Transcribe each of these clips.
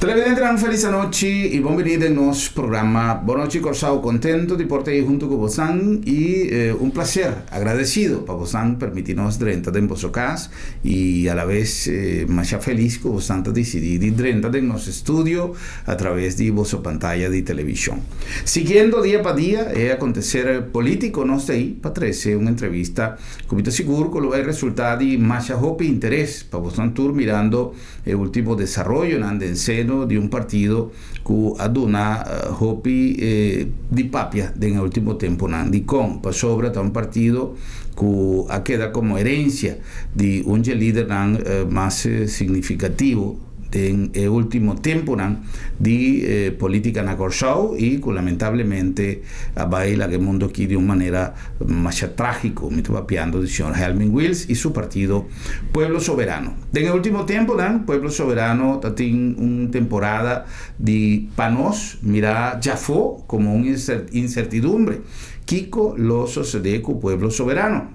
Televidentenan, felis anochi i bon bini den nos programa Bon Nochi Kòrsou. Kontentu di por ta ei huntu ku bosan i un plaser, agradesido pa bosan permití nos drenta den boso kas i alabes masha felis ku bosan ta disidí di drenta den nos estudio a traves di boso pantaya di televishon. Siguiendo dia pa dia e akonteser polítiko, nos ta ei pa trese un entrevista ku mi ta sigur ku lo bai resultá di masha hopi interes pa bosan tur, mirando e ultimo desaroyonan den seno di un partido ku a duna hopi di papia den e ultimo temponan. Dikon? Pasobra ta un partido ku a keda komo herensia di un dje lidernan mas signifikativo den e ultimo temponan di politica na Kòrsou i ku lamentablemente a bai laga e mundo aki di un manera masha tragico. Mi ta papiando di señor Helmin Wiels i su partido Pueblo Soberano. Den e ultimo temponan Pueblo Soberano ta tin un temporada di pa nos mira djafó komo un insertidumbre kiko lo sosede ku Pueblo Soberano.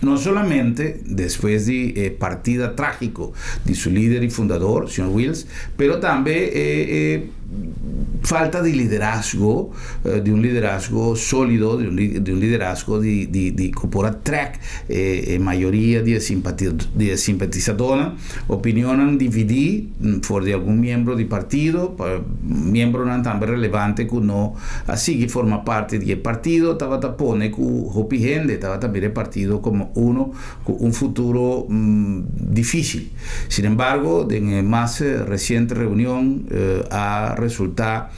No solamente despues di e partida trágiko di su lider i fundador, señor Wiels, pero tambe e falta di liderazgo, di un liderazgo sólido, di un liderazgo di ku por a trèk e mayoria di e simpatisadónan. Opinionnan dividí for di algun miembro di partido, miembronan tambe relevante ku no a sigui forma parti di e partido, tabata pone ku hopi hende tabata mira e partido komo uno ku un futuro difísil. Sin embargo, den e mas resiente reunion a resultá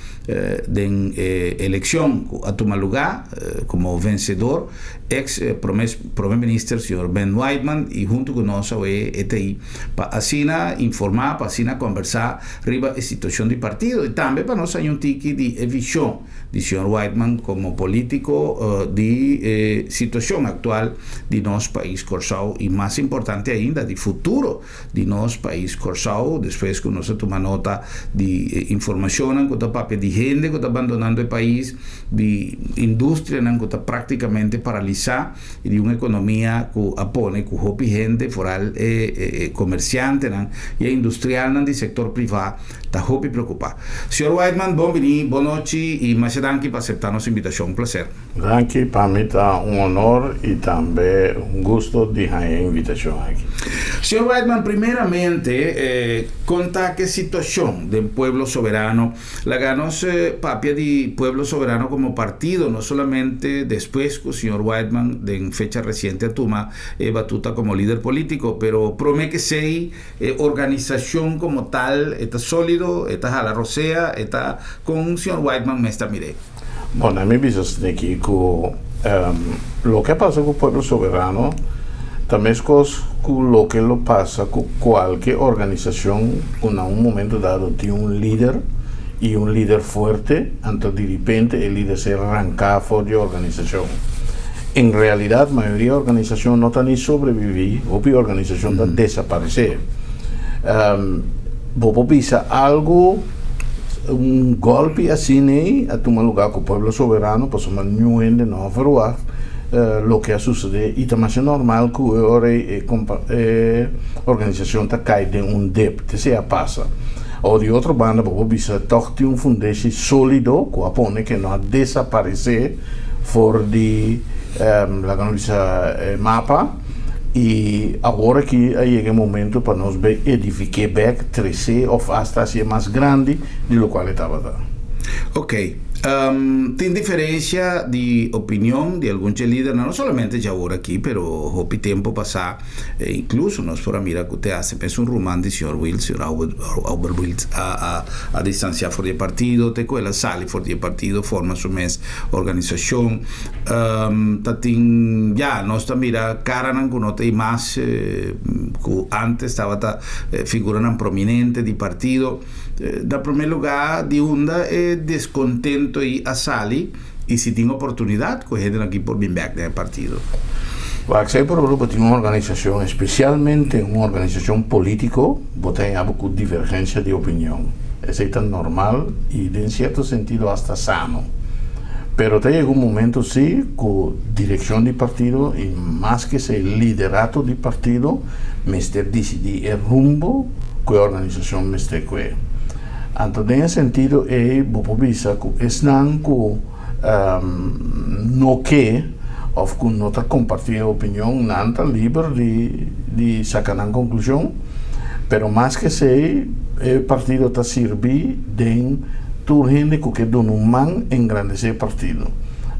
den e elekshon ku a tuma lugá komo vensedor Ex prome minister señor Ben Whiteman y hunto cu nos awe e ta ey pa asina informa, pa asina conversa riba e situacion di partido y tambe pa nos haña un tiki di e vision di señor Whiteman como politico di e situacion actual di nos pais Corsou y mas importante ainda di futuro di nos pais Kòrsou, despues ku nos a tuma nota di informashonnan ku ta papia di hende ku ta bandonando e pais, di industrianan ku ta praktikamente paralisá i di un ekonomia ku a pone ku hopi hende, foral e komersiantenan i e industrialnan di sektor privá ta hopi preokupá. Señor Whiteman, bon bini, bon nochi i masha danki pa aseptá nos invitashon. Un plaser. Danki, pa mi ta un honor y tambe un gusto di haña e invitacion aki. Señor Whiteman, primeramente con ta ke situacion den Pueblo Soberano? Laga nos papia di Pueblo Soberano como partido, no solamente despues cu señor Whiteman den fecha reciente a tuma e batuta como lider politico, pero prome ke esey e organisacion como tal e ta solido, e ta hala rosea, e ta con señor Whiteman mes ta mir'e? Bon, na mi bisa sneki ku loke a pasa ku Pueblo Soberano ta meskos ku loke lo pasa ku kualke organisashon ku na un momento dado tin un lider i un lider fuerte, anto diripente e lider ser ranká for di e organisashon. En realidat mayoria organisashon no ta ni sobreviví, hopi organisashon ta desaparesé. Bo por bisa algu? Un golpi asina ei a tuma lugá ku Pueblo Soberano pasobra niun hende no a verwagt loke a susedé i ta masha normal ku e ora ei e organisashon ta kai den un dip. Esei a pasa. Awor di otro banda bo por bisa tòg tin un fundeshi sólido ku a pone ke no a desaparesé for di laga nos bisa e mapa. I awor aki a yega e momento pa nos bay edifiké bek, tresé of asta hasié mas grandi di lokual e tabata. Ok. Tin diferencia di opinion di algun dje lidernan, no solamente dje awor aki, pero hopi tempo pasá, incluso nos por a mira cu te hace mes un ruman di señor Wiels, señor Albert Wiels a a distancia for di e partido, te cu el a sali for di e partido, forma su mes organisacion. Ta tin ya nos ta mira karanan ku no ta ei mas ku antes tabata figuranan prominente di partido. Na prome lugá di unda e deskontento ei a sali i si tin oportunidat ku e hendenan aki por bin bèk den e partido? Wak, si por ejemplo bo tin un organisashon, espesialmente un organisashon polítiko, bo ta haña bo ku divergensia di opinion. Esei ta normal i den sierto sentido asta sano. Pero ta yega un momento si ku direkshon di partido i mas ke esei liderato di partido mester disidí e rumbo ku e organisashon mester kue. Anto den sentido ei bo por bisa ku esnan ku no ke òf ku no ta kompartí e opinion, nan ta liber di saka nan konklushon, pero mas ke esei e partido ta sirbi den tur hende ku ke duna un man engrandesé e partido.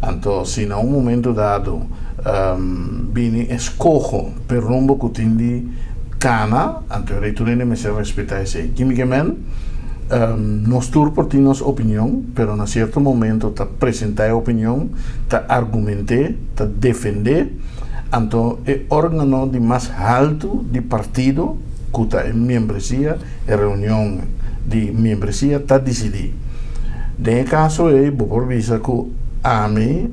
Anto si na un momento dado bini eskoho p'e rumbo ku tin di kana, anto e rei tur hende mester respetá esei. Kimi ke men? Nos tur por tin nos opinion, pero na cierto momento ta presenta e opinion, ta argumenté, ta defendé, anto e organo di mas haltu di partido, cu ta e miembresia, e reunion di miembresia ta dicidi. Den e caso ei bo por bisa cu ami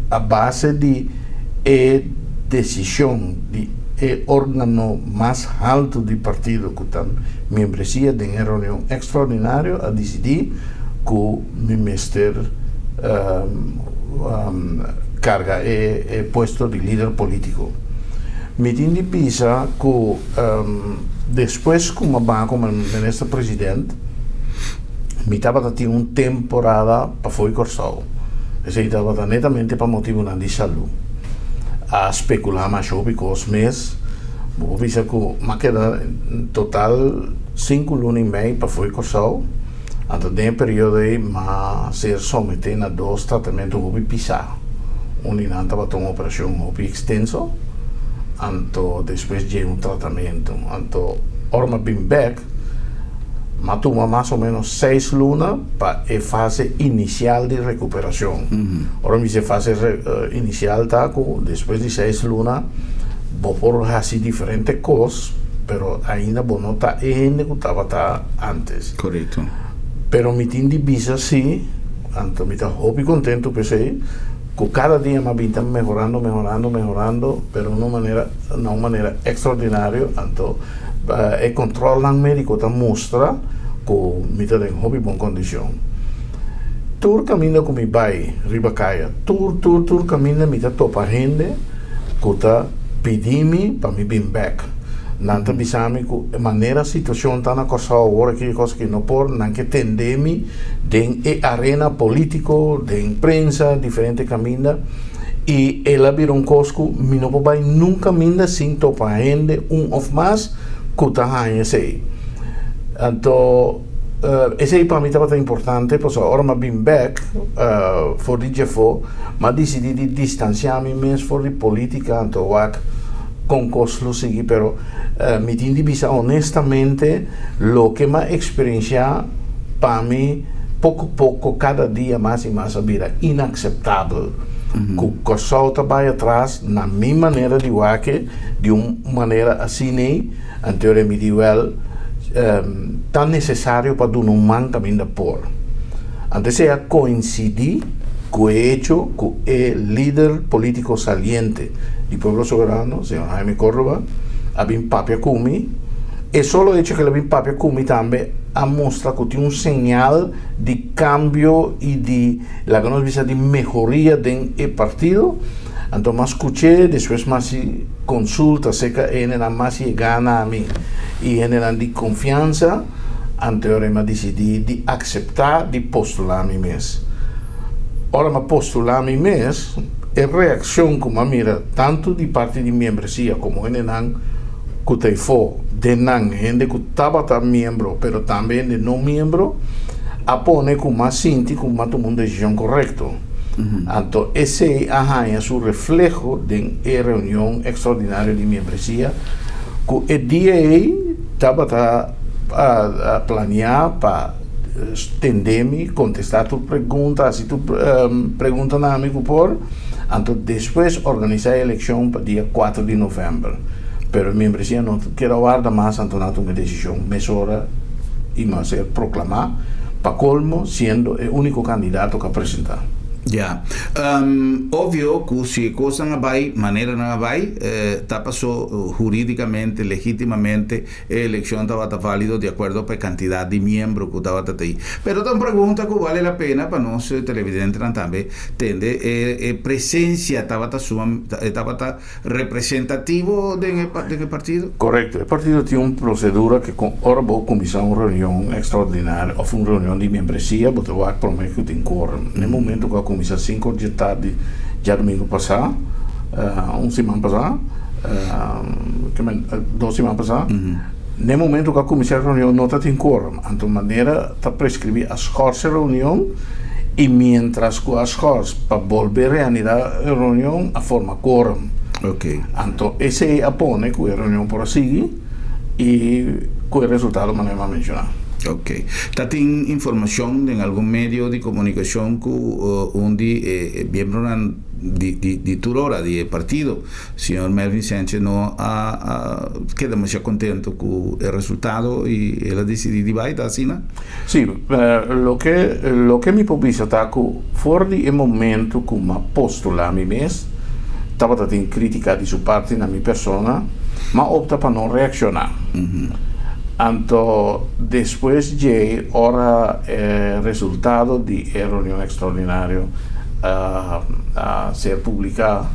a base di e decision di e organo mas haltu di partido cu ta miembresia den e reunion extraordinario a dicidi cu mi mester carga e puesto di lider politico. Mi tin di bisa cu despues cu mi a baha como minister president mi tabata tin un temporada pafo di Corsou. Esey tabata netamente pa motibonan di salud. A specula masha hopi cos mes. Bo por bisa ku m'a keda total sinku luna i mei pafó di Kòrsou. Anto den e periodo ei m'a ser someté na dos tratamentu hopi pisá. Un di nan tabata un operashon hopi ekstenso, anto despues dje un tratamentu. Anto ora m'a bin bèk, m'a tuma mas o ménos seis luna pa e fase inisial di rekuperashon. Ora mi bisa e fase inisial ta ku despues di seis luna bo por hasi diferente kos, pero ainda bo no ta e hende ku tabata antes. Korekto. Pero mi tin di bisa si, anto mi ta hopi kontentu p'esei, ku kada dia mi a bin ta mehorando, mehorando, mehorando, pero un manera, na un manera ekstraordinario, anto e kontrolnan médiko ta mustra ku mi ta den hopi bon kondishon. Tur kaminda ku mi bai riba kaya, tur, tur, tur kaminda mi ta topa hende ku ta pidi mi pa mi bin bèk. Nan ta bisa mi ku e manera situashon ta na Kòrsou awor aki e kos aki no por, nan ke tende mi den e arena polítiko, den prensa, diferente kaminda. I el a bira un kos ku mi no por bai nunka kaminda sin topa hende un òf mas ku ta haña esei. Anto esei pa mi tabata importante pasobra ora mi a bin bèk for di djefo mi a disidí di distansiá mi mes for di polítika anto wak kon kos lo sigui pero mi tin di bisa honestamente loke mi a eksperensiá pa mi poko poko kada dia mas i mas a bira inakseptabel ku Kòrsou ta bai atras na mi manera di wak di un manera asin'ei. Anto mi di, Wèl, ta nesesario pa duna un man kaminda por. Anto esei a koinsidí ku e echo ku e lider polítiko saliente di Pueblo Soberano, señor Jaime Córdoba, a bin papia ku mi. E solo echo ku el a bin papia ku mi tambe a mustra ku tin un señal di kambio i di, laga nos bisa, di mehoria den e partido. Anto m'a skuch'é, despues m'a hasi konsulta serka e hendenan mas yegá na mi i hendenan di konfiansa, anto ora m'a disidí di akseptá di postulá mi mes. Ora m'a postulá mi mes, e reakshon ku m'a mira tantu di parti di miembresia komo hendenan ku ta efó den nan, hende ku tabata miembro pero tambe hende no miembro, a pone ku m'a sinti ku m'a tuma un desishon korekto. Anto esei a haña su refleho den e reunion ekstraordinario di miembresia ku e dia ei tabata planiá pa tende mi, kontestá tur pregunta, hasi tur pregunta na mi ku por, anto despues organisá e elekshon pa dia kuater di novèmber. Pero e miembresia no kier a warda mas, anto nan a tuma e desishon mesora i mester proklamá. Pa colmo, siendo e unico candidato cu a presenta. Ya. Obvio ku si e kosnan a bai manera nan a bai, ta paso huridikamente, legitimamente e elekshon tabata valido di akuerdo pa e kantidat di miembro ku tabata ta ei. Pero ta un pregunta ku bale la pena pa nos televidentenan tambe tende, e presensia tabata suma, tabata representativo den e den e partido? Korekto. E partido tin un prosedura ke kon ora bo kuminsá un reunion ekstraordinario òf un reunion di membresia bo ta wak promé ku tin quorum. Na e momento ku a kuminsá sinku or dje tardi djadumingu pasá, un siman pasá, 2 siman pasá, na e momento ku a kuminsá e reunion no ta tin quorum. Anto manera ta preskribí a skòrs e reunion i miéntras ku a skòrs pa bolbe reanidá e reunion a forma quorum. Anto esei a pone ku e reunion por a sigui i ku e resultado manera mi a menshoná. Ok. Ta tin informashon den algun medio di komunikashon ku un di e miembronan di tur ora di e partido, señor Melvin Sanchez, no a keda masha contento cu e resultado y el a dicidi di bay, ta asina? Sí, loke mi por bisa ta cu for di e momento cu m'a postula mi mes, tabata tin critica di su parti na mi persona, m'a opta pa no reacciona. Anto despues dje ora e resultado di e reunion extraordinario a ser publica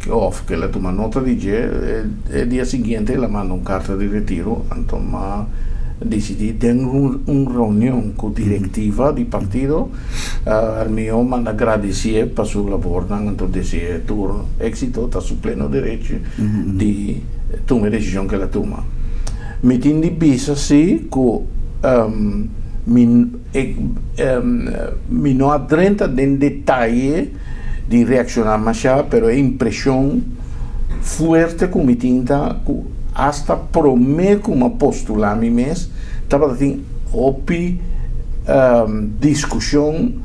of cu el a tuma nota di dje, e dia siguiente el a manda un carta di retiro. Anto m'a dicidi den un reunion cu directiva di partido mi a manda gradici'e pa su labornan, anto desi'e tur exito. Ta su pleno derecho di tuma e decision cu el a tuma. Mi tin di bisa si cu mi no a drenta den detaye di reacciona masha, pero e impresion fuerte cu mi tin ta cu hasta prome cu mi a postula mi mes tabata tin hopi discusion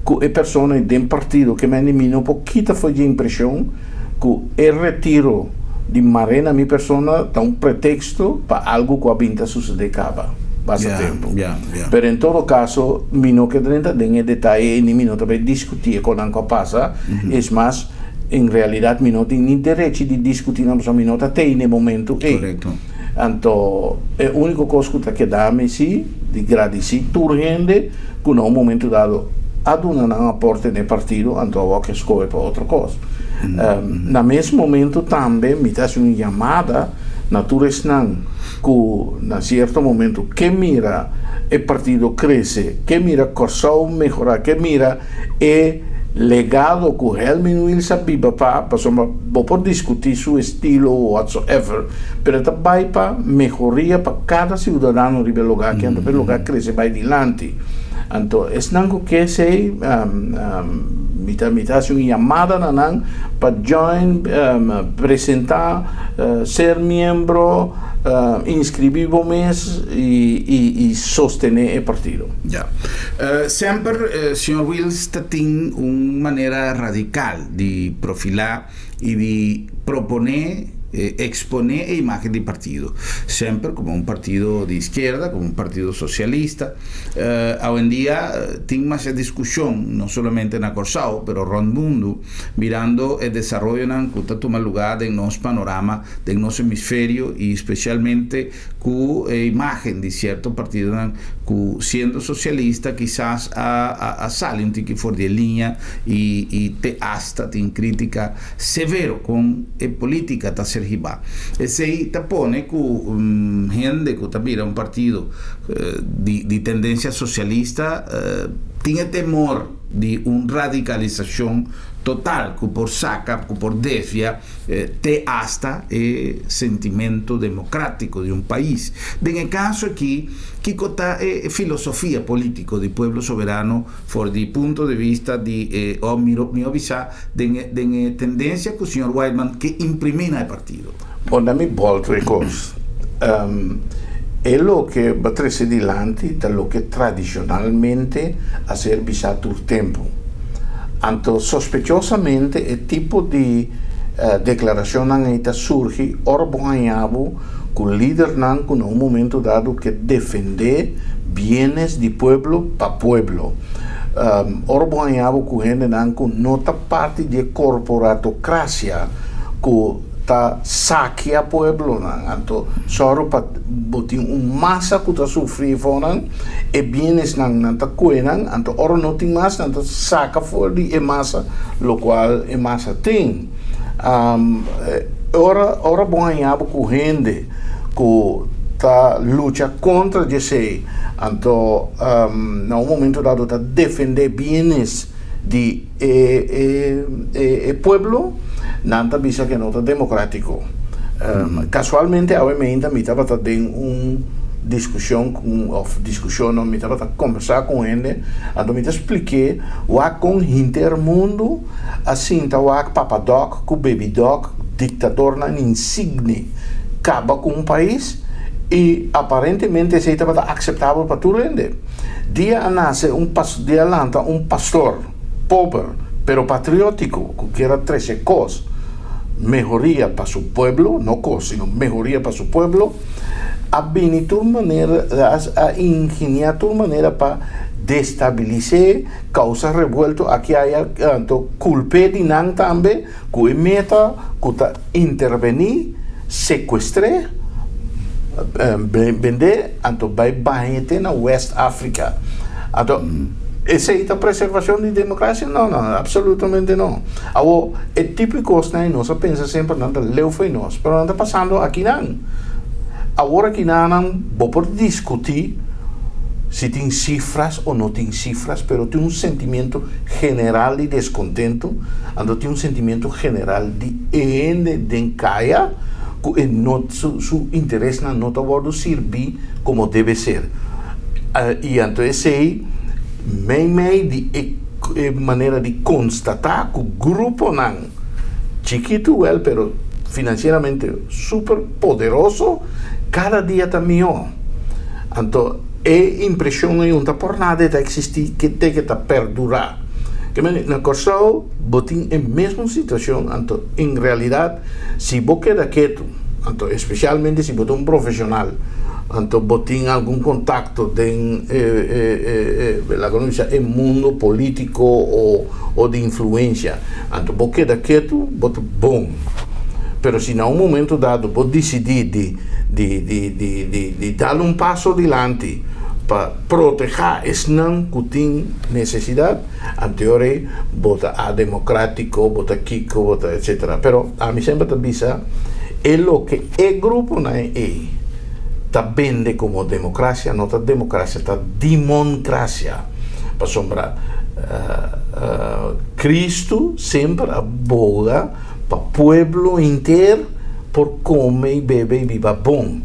cu e persona den partido ke mi no por kita for dje impresion cu e retiro di Marena mi persona ta un pretexto pa algo cu a bin ta sucede caba basta tempo. Pero en todo caso mi no ke drenta den e detaye ni mi no ta bay discuti e conan cu a pasa. Es mas, en realidad mi no tin ni derechi di discuti nan pasobra mi no ta tey n'e momento ey. Anto e unico cos cu ta keda mi si di gradici tur hende cu na un momento dado a duna nan aporte n'e partido, anto awor ke scohe pa otro cos. Na mes momento tambe mi ta haci un yamada na tur esnan cu na cierto momento ke mira e partido crece, ke mira Corsou mehora, ke mira e legado cu Helmin Wiels a biba pa, pasobra bo por discuti su estilo o whatsoever, pero e ta bay pa mehoria pa cada ciudadano riba e lugar aki, anto pa e lugar crece bay dilanti. Anto esnan cu ke esey, mi ta haci un yamada na nan pa join, presenta, ser miembro, inscribi bo mes y sostene e partido. Ya. Semper señor Wiels ta tin un manera radical di profila y di propone, expone e imagen di partido. Semper como un partido di izquierda, como un partido socialista. Awendia tin mas discusion, no solamente na Corsou, pero rond mundo, mirando e desaroyonan cu ta tuma lugar den nos panorama, den nos hemisferio y especialmente cu e imagen di cierto partidonan cu siendo socialista kisas a sali un tiki for di e linea y te hasta tin critica severo con e politica ta ser hiba. Esey ta pone cu hende cu ta mira un partido di tendencia socialista tin e temor di un radicalisacion total cu por saca, cu por desvia te hasta e sentimento democratico di un pais. Den e caso aki, kico ta e filosofia politico di Pueblo Soberano for di punto di vista di o mi bisa den tendencia cu señor Whiteman ke imprimi na e partido? Bon, mi bolto e cos. E loke bo a trece dilanti ta loke tradicionalmente a ser bisa tur tempo. Anto, sospechosamente, e tipo di declaracionnan ta surgi ora bo haña bo cu lidernan cu na un momento dado ke defende bienes di pueblo pa pueblo. Ora bo haña bo ku hendenan ku no ta parti di e korporatokrasia ku ta sakia pueblonan, anto sòru pa bo tin un masa ku ta sufri for nan, e bienesnan nan ta kue nan, anto ora no tin mas nan ta saka for di e masa lokual e masa tin. Ora ora bo haña bo ku hende ku ta lucha kontra di esei, anto na un momento dado ta defendé bienes di e e pueblo, nan ta bisa ku no ta demokratiko. Kasualmente awe meinta mi tabata den un diskushon ku òf diskushon no, mi tabata kombersá ku un hende, anto mi ta splik'é wak kon hinter mundu a sinta wak Papa Doc ku Baby Doc, diktadornan insigne, kaba ku un pais i aparentemente esei tabata akseptabel pa tur hende. Dia a nase un pas dia a lanta un pastor pober pero patriótiko ku kier a trese kos mehoria pa su pueblo, no kos sino mehoria pa su pueblo, a bini tur manera a ingeniá tur manera pa destabilis'é, Causa revuelto aki aya anto culp'é di nan tambe cu e meta cu ta intervení, secuestr'é, bend'é anto bay bañ'é te na West Africa. Anto esey ta preservacion di democracia? No, no, absolutamente no. Awor e tipo di cosnan ey nos a pensa semper nan ta leu fo'i nos, pero nan ta pasando akinan. Awor akinanan bo por discuti si tin cifras o no tin cifras, pero tin un sentimiento general di descontento, anto tin un sentimiento general di e hende den caya cu e no su su interesnan no ta wordo sirbi como debe ser. Y anto esey mei mei di e e manera di constata cu gruponan chikito wel pero financieramente super poderoso cada dia ta mihó. Anto e impresion ei un ta por nada e ta existi ke te ke ta perdura. Ke men na Kòrsou bo tin e mesmo situacion anto en realidad si bo keda ketu anto especialmente si bo ta un profesional anto bo tin algun contacto den e e laga nos bisa e mundo politico o di influencia anto bo keda ketu bo ta bon. Pero si na un momento dado bo disidí di di di di di di dal un paso dilanti pa protehá esnan ku tin nesesidat, anteor ei bo ta ademokratiko, bo ta kiko, bo ta etsetera. Pero ami semper ta bisa e loke e gruponan ei ta bende komo demokrasia no ta demokrasia, ta dimonkrasia. Pasobra Kristu semper a boga pa pueblo henter por kome i bebe i biba bon,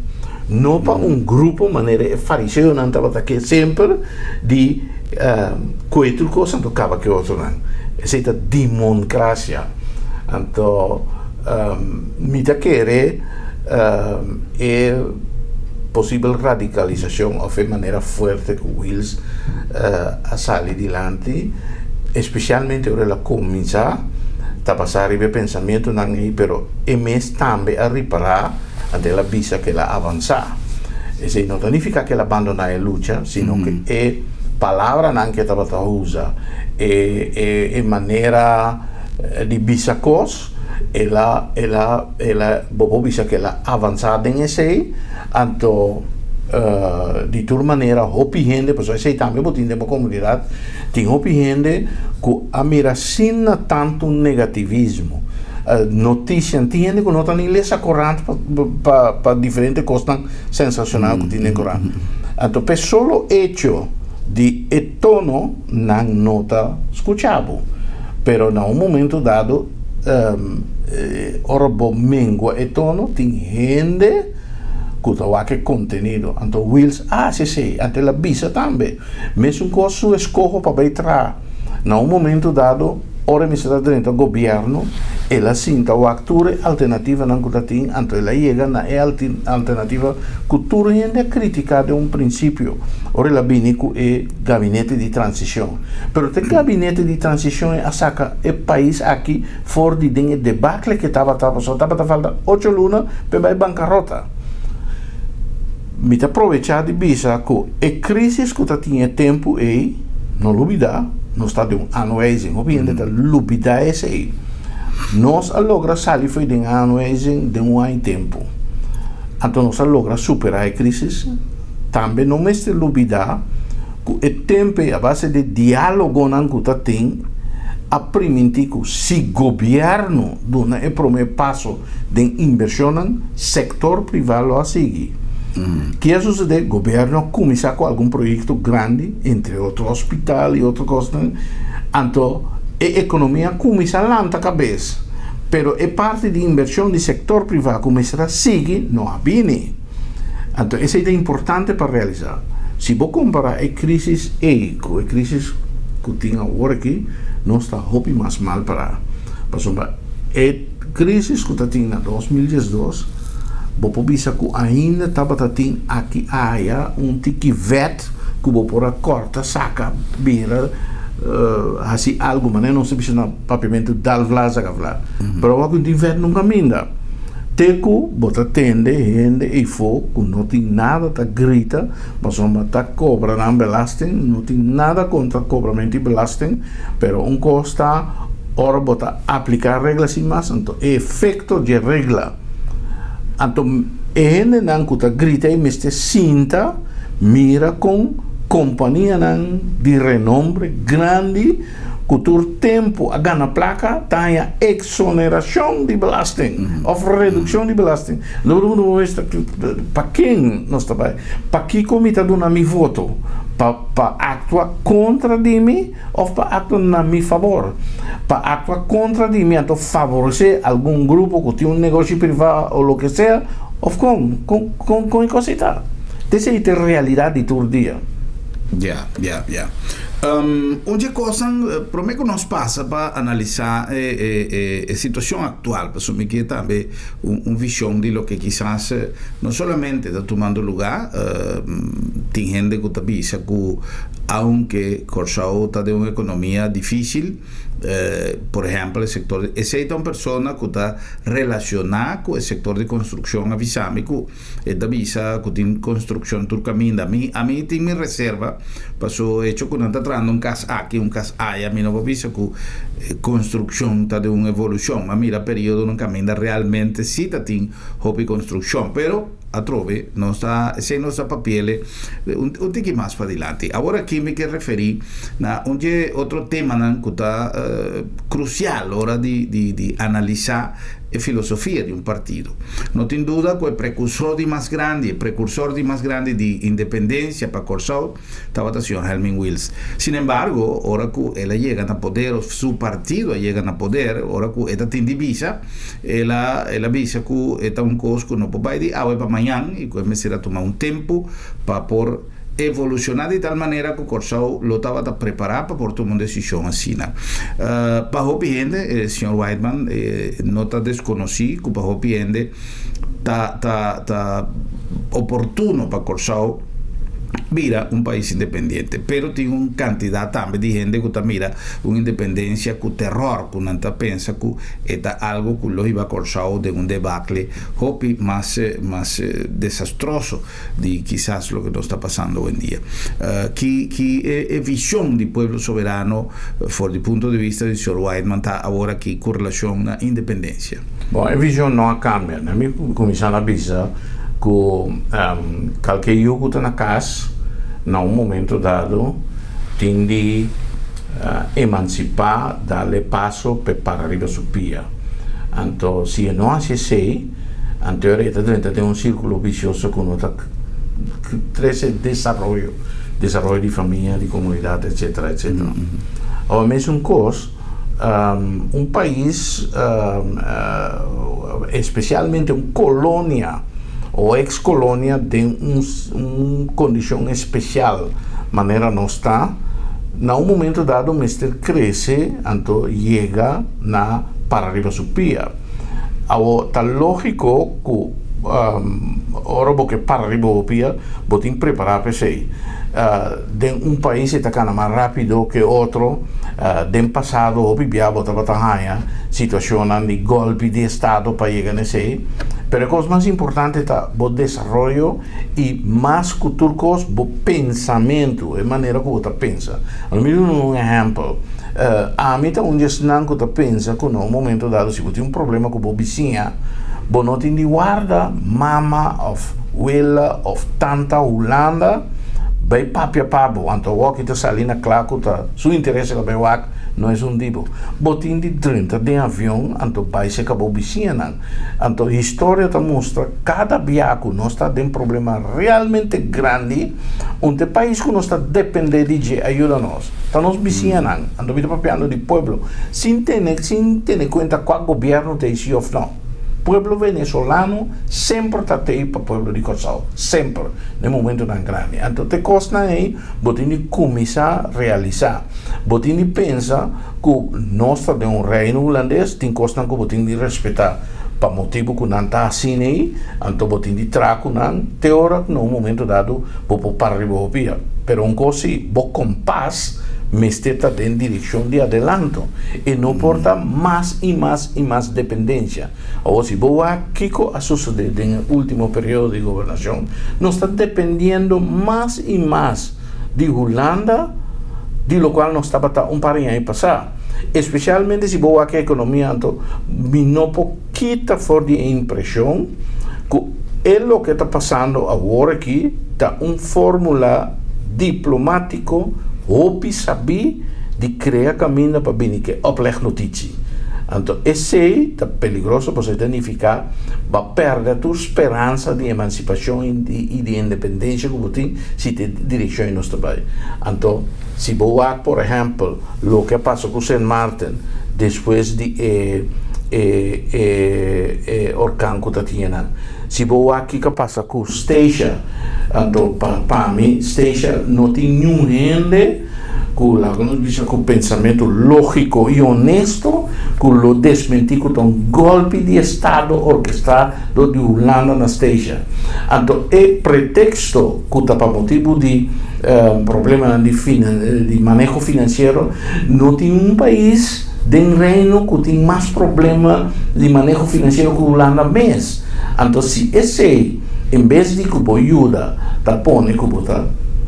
no pa un grupo manera e fariseonan tabata ke semper di koe tur kos anto kaba ke otronan. Esei ta dimonkrasia. Anto mi ta kere e posibel radikalisashon òf e manera fuerte ku Wiels a sali dilanti, espesialmente ora el a kuminsá ta basá riba e pensamentunan ei, pero e mes tambe a ripará anto el a bisa ku el a avansá. Esei no ta nifiká ku el a bandoná e lucha, sino ku e palabranan ku e tabata usa, e e manera di bisa kos, el a el a el a bo por bisa ku el a avansá den esei, anto di tur manera hopi hende, pasobra esei tambe bo tin den bo komunidat, Tin hopi hende ku a mira sin na tantu negativismo notisianan. Tin hende ku no ta ni lesa korant pa pa diferente kosnan sensashonal ku tin den korant. Anto p'e solo echo di e tono nan no ta skucha bo. Pero na un momento dado ora bo mengua e tono tin hende ku ta wak e kontenido. Anto Wiels a hasi esei. Anto el a bisa tambe. Mesun kos su eskoho pa bai traha. Na un momento dado, ora e mester a drenta gobièrnu, el a sinta wak tur e alternativanan ku ta tin, anto el a yega na e alternativa ku tur hende a kritiká den un prinsipio, ora el a bini ku e gabinete di transishon. Pero te gabinete di transishon ei a saka e pais aki for di den e debakle ku e tabata, pasobra tabata falta ocho luna pa e bai bankarota. Mi ta probechá di bisa ku e krísis ku ta tin e tempu ei, no lubidá, Nos ta den un aanwijzing. Hopi hende ta lubidá esei. Nos a logra sali fo'i den aanwijzing den un aña tempu. Anto nos a logra superá e krísis. Tambe no mester lubidá ku e tempu ei a base di diálogonan ku ta tin a primintí ku si gobièrnu duna e promé paso den invershonnan, sektor privá lo a sigui. Ke a susedé? Gobièrnu a kuminsá ku algun proyekto grandi, entre otro hospital i otro kosnan, anto e ekonomia a kuminsá lanta kabes, pero e parti di invershon di sektor privá ku mester a sigui no a bini. Anto esei ta importante pa realisá. Si bo kompará e krísis ei ku e krísis ku tin awor aki, nos ta hopi mas mal pará. Pasobra e krísis ku ta tin na 2012, bo por bisa ku ainda tabata tin aki aya un tiki vèt ku bo por a kòrta, saka, bira, hasi algu. Manera nos ta bisa na papiamentu, dal vla, saka vla. Pero awor ku no tin vèt nunka minda. Te ku bo ta tende hende eifó ku no tin nada ta grita pasobra ta kobra nan belasting, no tin nada kontra kobramentu di belasting, pero un kos ta ora bo ta apliká regla sin mas, anto e efekto dje regla. Anto e hendenan ku ta grita ei mester sinta mira kon kompanianan di renombre grandi ku tur tempu a gana plaka ta haña eksonerashon di belasting òf redukshon di belasting. Pa ken nos ta bai? Pakiko mi ta duna mi voto? Pa pa aktua kontra di mi òf pa aktua na mi fabor? Pa aktua kontra di mi anto favoresé algun grupo ku tin un negoshi privá o loke sea òf kon? Kon kon kon e kos ei ta? Esei ta e realidat di tur dia. Ya, ya, ya. Un dje kosnan, promé ku nos pasa pa analisá e situashon aktual, pasobra mi ke tambe un vishon di loke kisas no solamente ta tumando lugá, tin hende ku ta bisa ku aunke Kòrsou ta den un ekonomia difísil, Por ehèmpel, e sektor di, esei ta un persona ku ta relashoná ku e sektor di konstrukshon a bisa mi ku e ta bisa ku tin konstrukshon tur kaminda. Mi, ami tin mi reserva paso hecho ku nan ta trahando un kas aki, un kas aya, mi no por bisa ku konstrukshon ta den un evolushon. Mi a mira periodonan kaminda realmente si ta tin hopi konstrukshon, pero atrobe nos ta, esei nos ta papiele un un tiki mas padilanti. Awor aki mi ke referí na un dje otro temanan ku ta krusial ora di di di analisá e filosofia di un partido. No tin duda ku e prekursor di mas grandi, e prekursor di mas grandi di independensia pa Kòrsou tabata señor Helmin Wiels. Sinembargo, ora ku el a yega na poder òf su partido a yega na poder, ora ku e ta tin di bisa, El a el a bisa ku e ta un kos ku no por bai di awe pa mañan i ku e mester a tuma un tempu pa por evolushoná di tal manera ku Kòrsou lo tabata prepará pa por tuma un desishon asina. Pa hopi hende, señor Whiteman, no ta deskonosí ku pa hopi hende ta ta ta oportuno pa Kòrsou bira un pais independiente. Pero tin un kantidat tambe di hende ku ta mira un independensia ku teròr, ku nan ta pensa ku E ta algo ku lo hiba Kòrsou den un debakle hopi mas mas desastroso di kisas loke nos ta pasando owendia. Ki ki e e vishon di Pueblo Soberano for di punto di bista di señor Whiteman ta awor aki ku relashon na independensia? Bon, e vishon no a kambia. Na mi kuminsá na bisa ku kalke yu ku ta na kas na un momento dado tin di emansipá, dal e paso p'e para riba su pia. Anto si e no hasi esei, anto e ta drenta den un sírkulo visioso ku no ta trese desaroyo, desaroyo di famia, di komunidat, etsetera, etsetera. Awor mesun kos, un pais, espesialmente un kolonia o eks kolonia den un kondishon espesial manera nos ta, na un momento dado mester crece anto yega na para riba su pia. Awo ta logico cu ora bo ke para riba bo pia bo tin prepara pa esey. Den un pais e ta cana mas rapido ke otro. Den pasado hopi bia bo tabata haya situacionnan di golpi di estado pa yega na esey. Pero e kos mas importante ta bo desaroyo i mas ku tur kos bo pensamentu, e manera ku bo ta pensa. Lo mi duna un ehèmpel. Ami ta un di esnan ku ta pensa ku na un momento dado si bo tin un problema ku bo bisiña, bo no tin di warda mama òf wela òf tanta Hulanda bai papia pa bo. Anto awor ki ta sali na kla ku ta su interes e ta bai wak no esun di bo. Bo tin di drenta den avion anto bai seka bo bisiñanan. Anto historia ta mustra kada bia ku nos ta den problema realmente grandi, un ta e pais ku nos ta depende di dje a yuda nos, ta nos bisiñanan. Anto mi ta papiando di pueblo, sin tene sin tene kuenta kua gobièrnu ta ei si òf no. Pueblo venezolano semper ta tei pa pueblo di Kòrsou, semper, den momentunan grandi. Anto te kosnan ei bo tin di kuminsá realisá. Bo tin di pensa ku nos ta den un reino hulandes, tin kosnan ku bo tin di respetá pa motibu ku nan ta asina ei, anto bo tin di traha ku nan te ora ku na un momento dado bo por para riba bo pia. Pero un kos si, bo kompas mester ta den direkshon di adelanto i no por ta mas i mas i mas dependensia. Awor si bo wak kiko a sosodé den e último periodo di gobernashon, nos ta dependiendo mas i mas di Hulanda di lokual nos tabata un par di aña pasá. Espesialmente si bo wak e ekonomia anto mi no por kita for di e impreshon ku e loke ta pasando awor aki ta un fórmula diplomátiko hopi sabí di krea kaminda pa bini ku e oplegnotitie. Anto esei ta peligroso pasobra e ta nifiká bo a pèrdè tur speransa di emansipashon i di independensia ku bo tin si ta e direkshon ei nos ta bai. Anto si bo wak por ehèmpel loke a pasa ku Sint Maarten despues di e e e e orkan ku ta tin einan, si bo wak kiko a pasa ku Statia, anto pa pa mi Statia no tin niun hende ku laga nos bisa ku pensamentu lógiko i honesto ku lo desmentí ku ta un gòlpi di estado orkestrá dor di Hulanda na Statia. Anto e preteksto ku ta pa motibu di problemanan di di maneho finansiero, no tin un pais den Reino ku tin mas problema di maneho finansiero ku Hulanda mes. Anto si esei en bes di ku bo yuda ta pone ku bo ta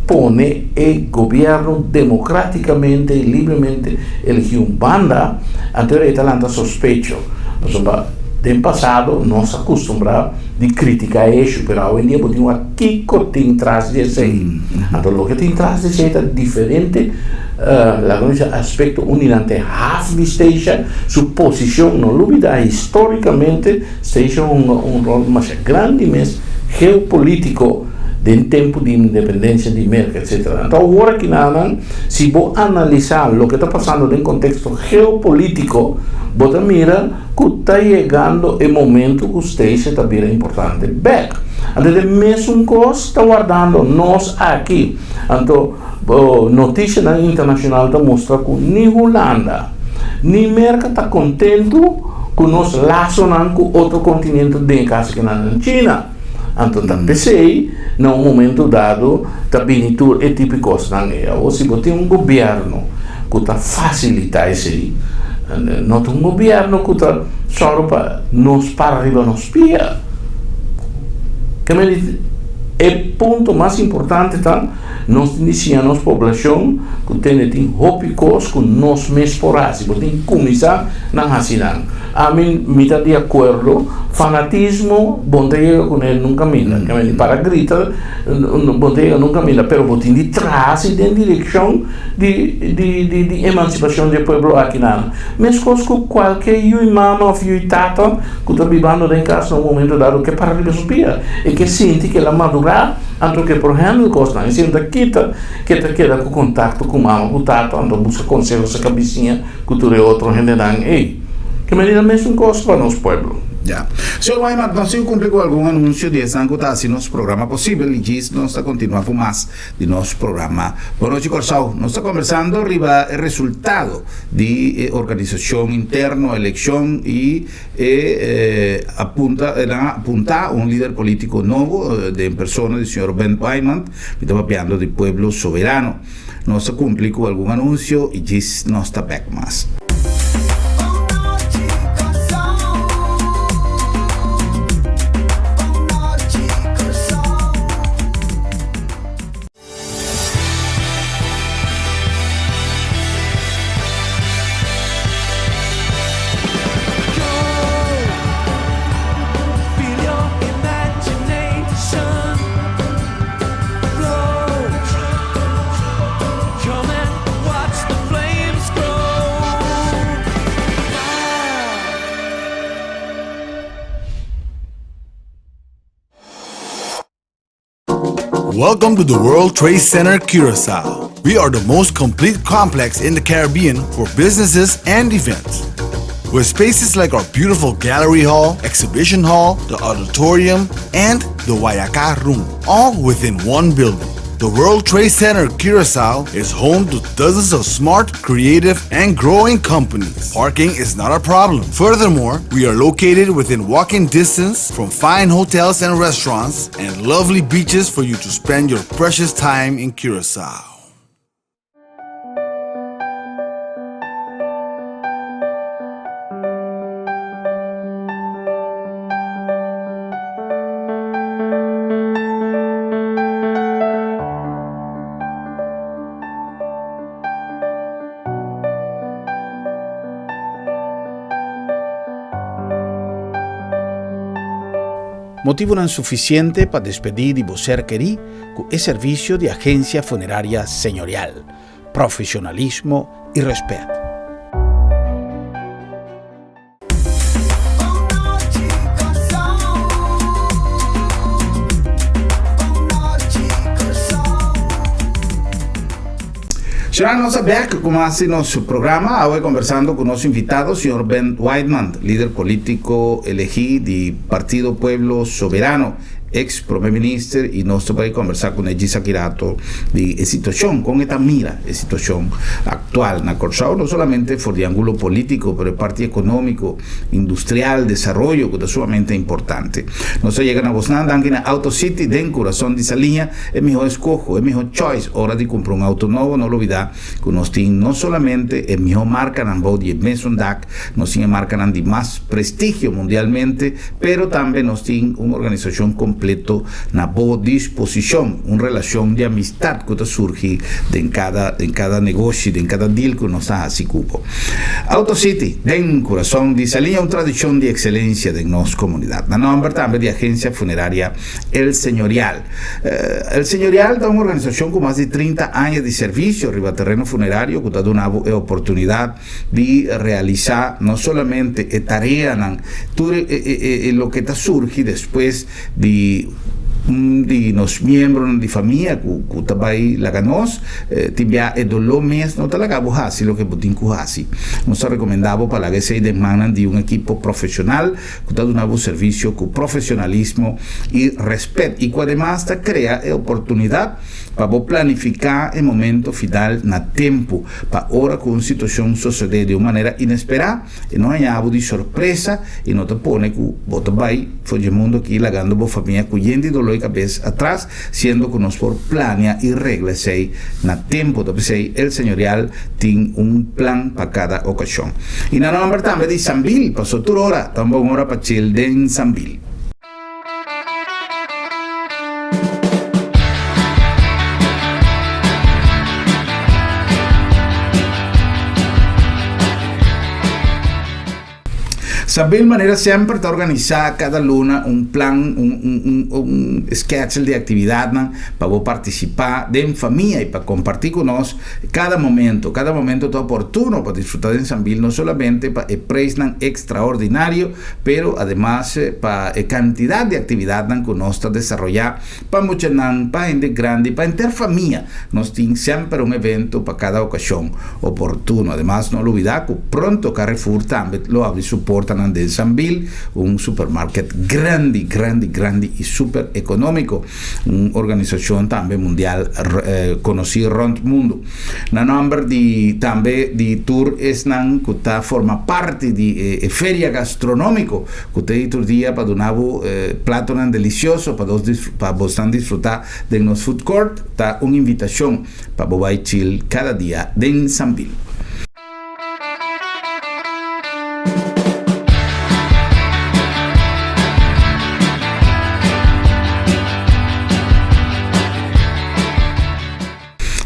pone e gobierno democraticamente y libremente elegi un banda, anto e ta lanta sospecho. Pasobra den pasado nos a custumbra di critica e hecho, pero awendia bo tin wak kico tin tras di esey. Anto loke tin tras di esey ta diferente, laga nos bisa aspecto unidante haf di Statia, su posicion, no lubida historicamente Statia hunga un rol masha grandi mes geopolitico den tempu di independencia di Merca etcetera. Anto awor aki nan, si bo analisa loke ta pasando den contexto geopolitico, bo ta mira cu ta yegando e momento cu Statia ta bira importante bek. Anto e mesun cos ta wardando nos aki. Anto noticianan internacional ta mustra cu ni Hulanda ni Merca ta contento cu nos lasonan cu otro continente den e caso kinan nan China. Anto ta p'esei na un momento dado ta bini tur e tipo di kosnan ei. Awor si bo tin un gobièrnu ku ta fasilitá esei, no ta un gobièrnu ku ta sòru pa nos para riba nos pia. Ke men di e punto mas importante ta nos tin di siña nos poblashon ku tende tin hopi kos ku nos mes por hasi. Bo tin kuminsá nan hasi nan. Ami mi ta di akuerdo, fanatismo bo no ta yega kuné nunka minda. Ke men di para grita bo no ta yega nunka minda, pero bo tin di traha si den direkshon di di di di emansipashon di e pueblo akinan. Meskos ku kualke yui mama òf yui tata ku ta bibando den kas na un momento dado ke para riba su pia e ke sinti ke el a madurá anto ke por handle kosnan. Esei no ta kita ke ta keda ku kontakto ku mama ku tata anto buska konseho serka bisiña ku tur e otro hendenan ei. Ke manera mesun kos pa nos pueblo. Ya. Señor Wyman, nos tin cumpli cu algun anuncio di esnan cu ta haci nos programa posibel y djis nos ta continua cu mas di nos programa Bon Nochi Corsou. Nos ta conversando riba e resultado di e organisacion interno, eleccion y e apunta, nan a apunta un lider politico nobo den persona di señor Ben Wyman. Mi ta papiando di Pueblo Soberano. Nos ta cumpli cu algun anuncio y djis nos ta bek mas. Welcome to the World Trade Center Curacao. We are the most complete complex in the Caribbean for businesses and events. With spaces like our beautiful gallery hall, exhibition hall, the auditorium, and the Wayaka room, all within one building. The World Trade Center Curacao is home to dozens of smart, creative, and growing companies. Parking is not a problem. Furthermore, we are located within walking distance from fine hotels and restaurants and lovely beaches for you to spend your precious time in Curacao. Motivonan sufisiente pa despedí di bo ser kerí ku e servisio di Agencia Funeraria Señorial, profesionalismo y rèspèt. Será nos a bek ku mas di nos programa awe kombersando ku nos invitado señor Ben Whiteman, lider polítiko elegí di Partido Pueblo Soberano. Ex prome minister y nos ta bay conversa cu Neji Sakirato di e situacion, con e ta mira e situacion actual na Corsou, no solamente for di angulo politico, pero e parti economico, industrial, desaroyo cu ta sumamente importante. Nos ta yega na bosnan danki na Auto City den curason di Saliña, e miho escoho, e miho choice ora di cumpra un auto nobo, no lubida cu nos tin no solamente e miho marcanan bou di e mesun dak, Nos tin e marcanan di mas prestigio mundialmente, pero tambe nos tin un organisacion completo na bo disposicion, un relacion di amistad cu ta surgi den cada den cada negoshi, den cada deal cu nos ta haci cu bo. Auto City, den curason di Saliña, un tradicion di excelencia den nos comunidad. Na nomber tambe di Agencia Funeraria El Señorial. El Señorial ta un organisacion cu mas di 30 aña di servicio riba tereno funerario cu ta duna bo e oportunidad di realisá no solamente e tareanan, tur e loke ta surgi despues di un di nos miembronan di famia ku ta bai laga nos, tin bia e doló mes no ta laga bo hasi loke bo tin ku hasi. Nos ta rekomendá bo pa laga esei den mannan di un ekipo profeshonal ku ta duna bo servisio ku profeshonalismo i rèspèt i ku ademas ta krea e oportunidat pa bo planifiká e momento final na tempu. Pa ora ku un situashon sosodé di un manera inesperá, e no haña bo di sorpresa i no ta pone ku bo ta bai for dje mundu akí lagando bo famia ku yen di doló i kabes atras, siendo ku nos por plania i regla esei na tempu. Ta p'esei El Señorial tin un plan pa kada okashon. I na nòmber tambe di Sambil, paso tur ora ta un bon ora pa chil den Sambil. Sabel manera semper ta organisá kada luna un plan, un un un un schedule di aktividatnan pa bo partisipá den famia i pa kompartí ku nos kada momento. Kada momento ta oportuno pa disfrutá den Sambil no solamente pa e preisnan ekstraordinario, Pero ademas pa e kantidat di aktividatnan ku nos ta desaroyá pa muchanan, pa hende grandi, pa henter famia, nos tin semper un evento pa kada okashon oportuno. Ademas no lubidá ku pronto Carrefour tambe lo abri su portanan den Sambil, un supermarket grandi, grandi, grandi i super ekonómiko, un organisashon tambe mundial konosí rònt mundu. Na nòmber di tambe di tur esnan ku ta forma parti di e feria gastronómiko ku ta ei tur dia pa duna bo platonan delisioso pa dos pa bosnan disfrutá den nos food court ta un invitashon pa bo bai chill kada dia den Sambil.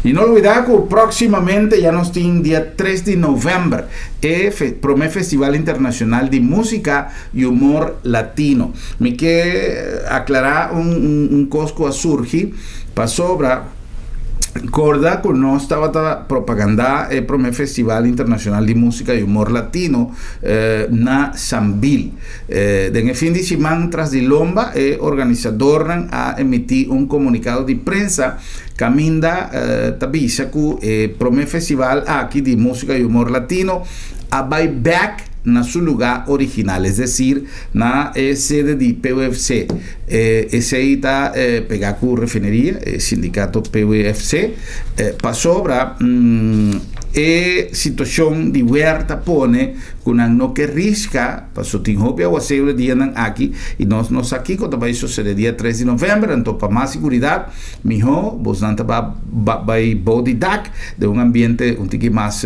Y no olvida cu proximamente ya nos tin dia 3 di november e prome Festival Internacional di Musica y Humor Latino. Mi ke aclara un, un, un cos cu a surgi pasobra. Corda cu nos tabata propaganda e prome Festival Internacional di Musica y Humor Latino na Sambil. Den e fin di siman tras di lomba e organisadornan a emiti un comunicado di prensa caminda ta bisa cu e prome festival aki di musica y humor latino a bay bek na su lugar original, es decir, na e sede di PUFC. Esey ta pega cu refineria, e sindicato PUFC, pasobra e situacion di wer ta pone cu nan no ke risca, paso tin hopi awacero e dianan aki y nos no sa kico ta bay sucede dia 3 di november, anto pa mas siguridad miho bosnan ta bay bou di dak den un ambiente un tiki mas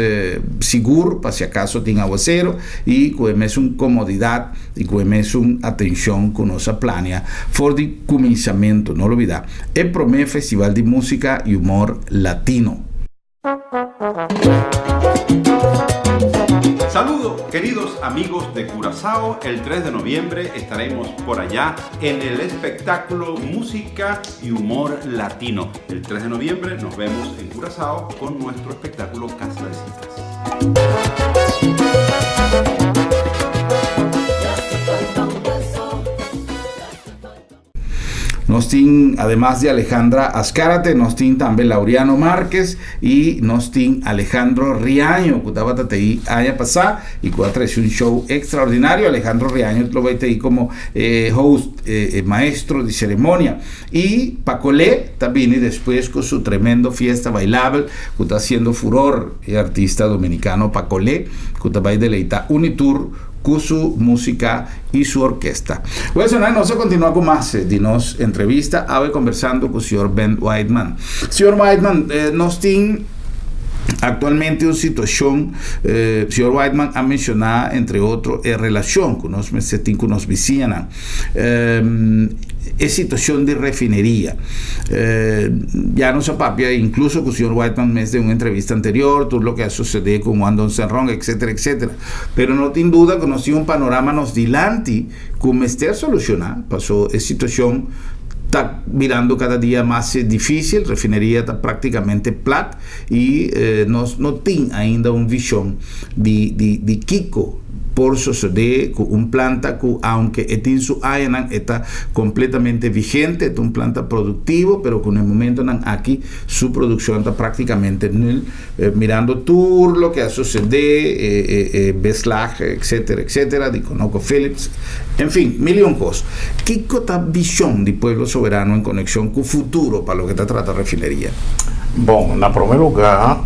sigur pa si acaso tin awacero y cu e mesun comodidad y cu e mesun atencion cu nos a plania for di cuminsamentu. No lubida, e prome festival di musica y humor latino. Saludo, queridos amigos de Curazao. El 3 de noviembre estaremos por allá en el espectáculo Música y Humor Latino. El 3 de noviembre nos vemos en Curazao con nuestro espectáculo Casa de Citas. Nos tin, ademas di Alejandra Azcárate, nos tin tambe Laureano Márquez y nos tin Alejandro Riaño, cu tabata tei aña pasá y cu a trece un show extraordinario. Alejandro Riaño lo bay tei como e host, e maestro di ceremonia. Y Pacolé ta bini despues cu su tremendo fiesta bailabel cu ta haciendo furor, e artista dominicano Pacolé cu ta bay deleita Unitur cu su musica y su orkesta. Wilson, nos a continua cu mas di nos entrevista awe conversando cu señor Ben Whiteman. Señor Whiteman, nos tin actualmente un situacion, señor Whiteman a menciona entre otro e relacion cu nos mester tin cu nos bisiñanan. E situacion di refineria. Ya nos a papia incluso cu señor Whiteman mes den un entrevista anterior, tur loke a sucede cu Guangdong Zhenrong, etcetera, etcetera. Pero no tin duda cu nos tin un panorama nos dilanti cu mester soluciona, paso e situacion ta birando cada dia mas dificil, refineria ta practicamente plat y nos no tin ainda un vision di di di kico por sosode cu un planta cu aunke e tin su añanan e ta completamente vigente, e ta un planta productivo pero cu na e momentonan aki su produccion ta practicamente nul mirando tur loke a sosode, e e beslag etcetera etcetera di Conoco Phillips, en fin mil y un cos. Kico ta vision di Pueblo Soberano en conexion cu futuro pa loke ta trata refineria? Bon, na prome lugar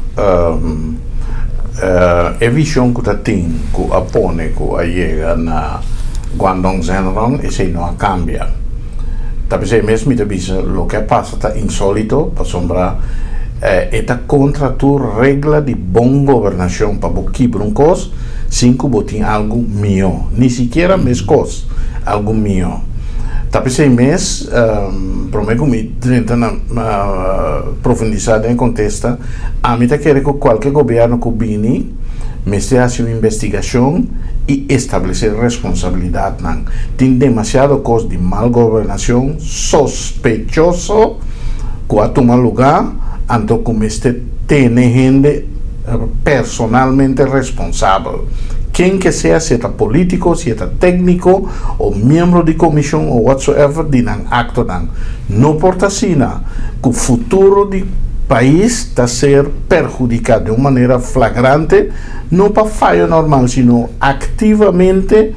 e vision cu ta tin cu a pone cu a yega na Guangdong Zhenrong esey no a cambia. Ta pesey mes mi ta bisa loke a pasa ta insolito pasobra e ta contra tur regla di bon gobernacion pa bo kibra un cos sin cu bo tin algo miho, ni sikiera mes cos, algo miho. Ta pesey mes prome cu mi drenta na profundisa den e contesta, ami ta kere cu cualke gobierno cu bini mester haci un investigacion y establece responsabilidadnan. Tin demasiado cos di mal gobernacion sospechoso cu a tuma luga, anto cu mester tene hende personalmente responsabel. Ken ke sea, si e ta politico, si e ta tecnico o miembro di comision o whatsoever di nan actonan. No por ta asina cu futuro di pais ta ser perhudica den un manera flagrante, no pa fayo normal, sino activamente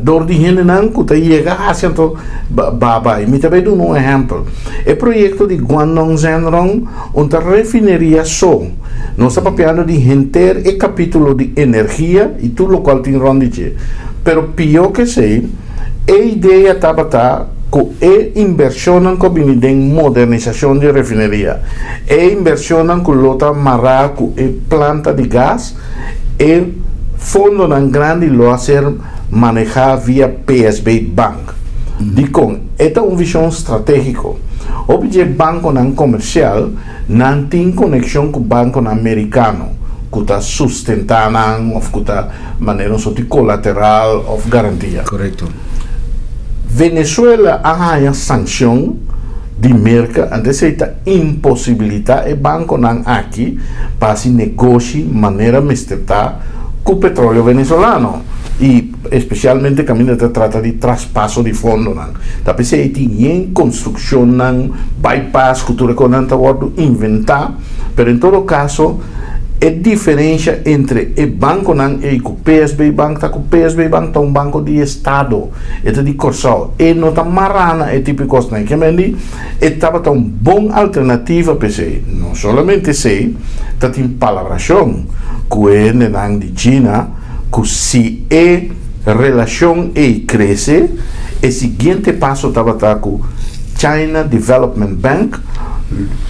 dor di hendenan cu ta yega haci anto baba. Y mi ta bay duna un ehempel. E proyecto di Guangdong Zhenrong un ta refineria so. Nos ta papiando di henter e capitulo di energia y tur locual tin rond di dje. Pero pio ke esey, e idea tabata cu e inversionnan cu a bini den modernisacion di refineria, e inversionnan cu lo ta mara cu e planta di gas, e fondonan grandi lo a ser maneha via PSB Bank. Dikon? E ta un vision strategico. Hopi dje banconan comercial nan tin conexion cu banconan mericano cu ta sustenta nan of cu ta manera un sorti colateral of garantia. Correcto. Venezuela a haña sancion. Di Merka, anto esei ta imposibilitá e bankonan aki pa hasi negoshi manera mester ta ku petroleo venezolano i espesialmente kaminda ta trata di traspaso di fondonan. Ta p'esei tin yen konstrukshonnan, bypass ku tur e kosnan ta wòrdu inventá, pero en todo kaso e diferensha entre e bankonan ei ku PSB Bank ta ku PSB Bank ta un banko di estado. E ta di Kòrsou. E no ta mará na e tipo di kosnan. Ke men di e tabata un bon alternativa p'esei. No solamente esei, ta tin palabrashon ku e hendenan di China ku si e relashon ei krese, e siguiente paso tabata ku China Development Bank